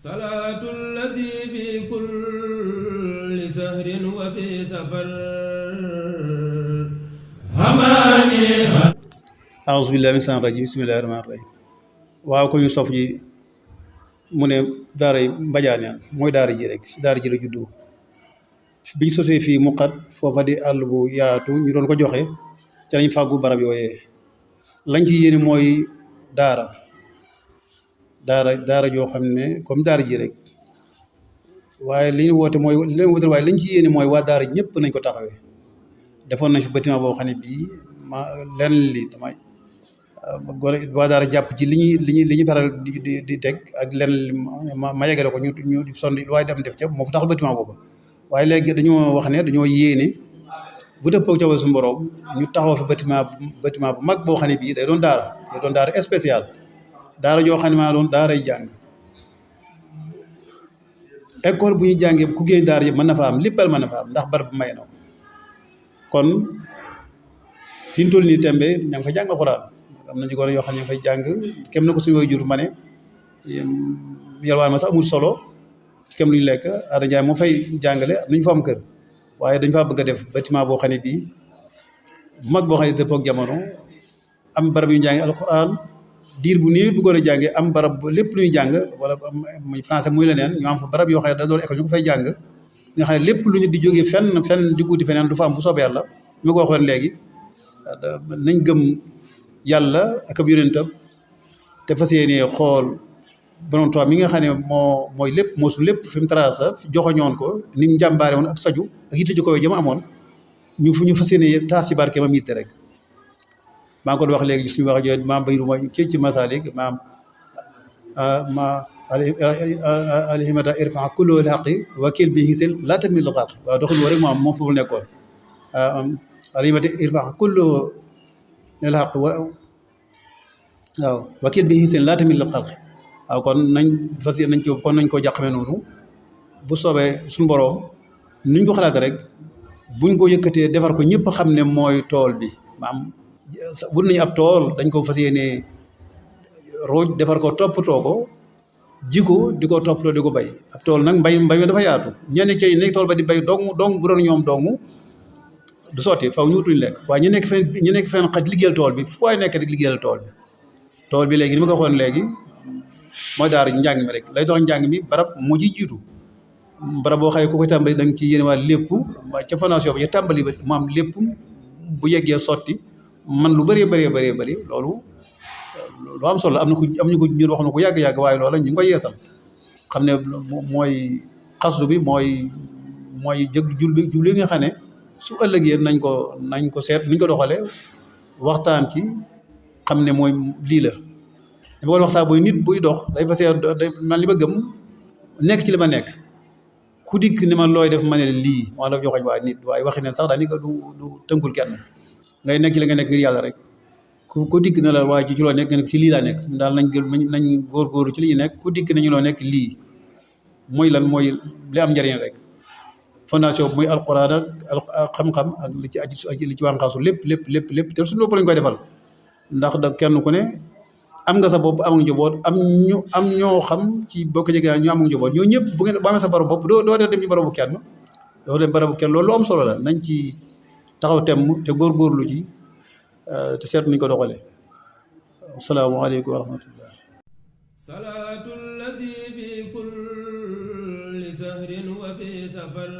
salaatu allazi fi kulli sahrin wa fi safar hamaani a'uuzu billaahi mina shaytaani rajiim bismillaahi rahmaani rahiim waaw ko ñu sof ji mu ne daara Mbadianeen mooy daara ji rek daara ji la juddu biñ sosee fii mu xat foofa di àll bu yaatu ñu doon ko joxe ca lañ fàggu barab yooyee lañ ci yéene mooy daara joo xam ne comme daara ji rek waaye li ñu woote mooy li leen woote waaye lañ ci yéene mooy waa daara ñëpp nañ ko taxawee defoon nañ fi bâtiment boo xam ne bii lenn li damay gone waa daara jàpp ci li ñuy faral di teg ak lenn ma yegale ko ñu sonn lu waaye dem def ca moo fi taxal bâtiment boobu waaye léegi dañoo wax ne dañoo yéene bu dëppoo ca suñu borom ñu taxaw fi bâtiment bu mag boo xam ne bii day doon daara spécial daara joo xam ne maa doon daaray jàng école bu ñu jàngee ku génn daara yëpp mën na fa am léppal mën na fa am ndax barab bi may na ko kon fi ñu toll nii tembe ña ngi fay jàng alxuraan am nañu gone yoo xam ne ña ngi fay jàng kem na ko suñu waajur ma ne yalwaan ma sax amul solo kem lu ñu lekk Ada Ndiaye moo fay jàngale am nañu fa am kër waaye dañ faa bëgg a def bâtiment boo xam ne bii bu mag boo xam ne dëppoo ak jamono am barab yu ñu jàngee alxuraan diir bu néew bu gën a jàngee am barab lépp lu ñu jàng wala muy français muy leneen ñu am fa barab yoo xam ne da doon école ñu ko fay jàng nga xam ne lépp lu ñu di jógee fenn di wuti feneen du fa am bu soobee yàlla ñu ko waxoon léegi nañ gëm yàlla ak ab yonentam te fas yéene xool borom Tuubaa mi nga xam ne mooy lépp moo su lépp fi mu tracé joxoñoon ko ni mu njàmbaare woon ak saju ak yitte ju ko jëm amoon ñu fas yéene taas ci barke mam yitte rek maa ngi ko wax léegi suñu wax jooju maam Bayru ma kii ci Masalik maam alhimata irfa kullu lhaqi wakil bi hisil laa tamit lu xaq waaw doxul woo rek moom foofu nekkoon alhimata irfa kullu lhaq waaw wakil bi hisil laa tamit lu xaq waaw kon nañ fas nañ ko kon nañ ko jàqame noonu bu soobee suñu boroom nuñ ko xalaate rek buñ ko yëkkatee defar ko ñëpp xam ne mooy tool bi maam wut nañu ab tool dañ ko fas yéene rooj defar ko toppatoo ko ji ko di ko toppatoo di ko bay ab tool nag mbay mi dafa yaatu ñenn ci nekk tool ba di bay dong bu doon ñoom dong du sotti faw ñu wutuñ lekk waaye ñu nekk fenn xaj liggéeyal tool bi fu waay nekk rek liggéeyal tool bi léegi ni ma ko waxoon léegi mooy daara njàng mi rek lay doon njàng mi barab moo ciy jiitu barab boo xëyee ku koy tàmbali da nga ci yéene waa lépp ca fondation ba ca tàmbali ba mu am lépp bu yeggee sotti man lu bëree bëri loolu lu am solo am ñu ko ñun wax na ko yàgg-yàgg waaye loola ñu ngi koy yeesal xam ne mooy xasdu bi mooy jubli nga xam ne su ëllëgee nañ ko seet nuñ ko doxalee waxtaan ci xam ne mooy lii la li ma ko wax saa booy nit buy dox day fas man li ma gëm nekk ci li ma nekk ku dikk ni ma looy def ma ne lii maa la joxoñ waa nit waaye waxi neen sax daa ni ko du tënkul kenn ngay nekk ci li nga nekk ngir yàlla rek ku dikk na la waaye ci loo nekk nga nekk ci lii laa nekk daal nañ góorgóorlu ci li ñu nekk ku dikk nañu loo nekk lii mooy lan mooy li am njëriñ rek fondation muy alquran ak xam-xam ak li ci wànqaasu lépp te suñu bopp lañ koy defal ndax da kenn ku ne am nga sa bopp amul njaboot am ñoo xam ci bokk jege ñu amul njaboot ñoo ñëpp bu amee sa barabu bopp doo dem ci barabu kenn loolu lu am solo la nañ ci taxaw temm te góorgóorlu ci te seet nuñ ko doxalee asalaamaaleykum wa rahmatullah salaatu allazi fi kulli sahrin wa fi safar